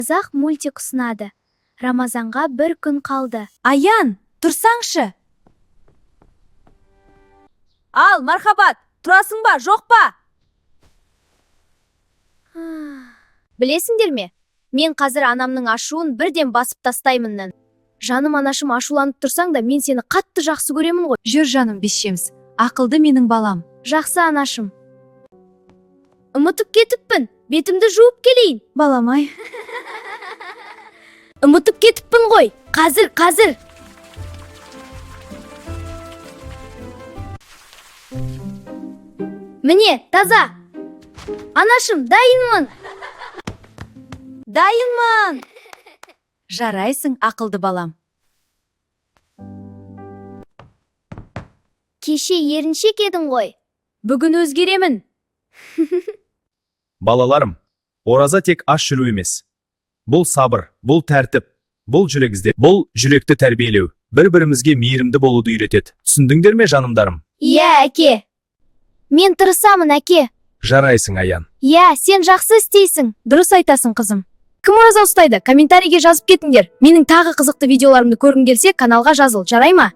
Қазақ мультик ұсынады. Рамазанға бір күн қалды. Аян, тұрсаңшы. Ал, мархабат, тұрасың ба, жоқ па? Білесіңдер ме? Мен қазір анамның ашуын бірден басып тастаймын. Жаным анашым, ашуланып тұрсаң да, мен сені қатты жақсы көремін ғой. Жүр, жаным, бесшеміз. Ақылды менің балам. Жақсы, анашым. Ұмытып кетіппін. Бетімді жуып келейін. Балам-ай. Ұмытып кетіппін ғой. Қазір, қазір. Міне, таза. Анашым, дайынмын. Дайынмын. Жарайсың, ақылды балам. Кеше еріншек едің ғой. Бүгін өзгеремін. Балаларым, ораза тек аш жүру емес. Бұл сабыр, бұл тәртіп, бұл жүрегізде, бұл жүректі тәрбиелеу, бір-бірімізге мейірімді болуды үйретеді. Түсіндіңдер ме, жанымдарым? Иә, әке. Мен тырысамын, әке. Жарайсың, Аян. Иә, сен жақсы істейсің. Дұрыс айтасың, қызым. Кім ораза ұстайды? Комментарийге жазып кетіңдер. Менің тағы қызықты видеоларымды көргің келсе, каналға жазыл, жарай ма?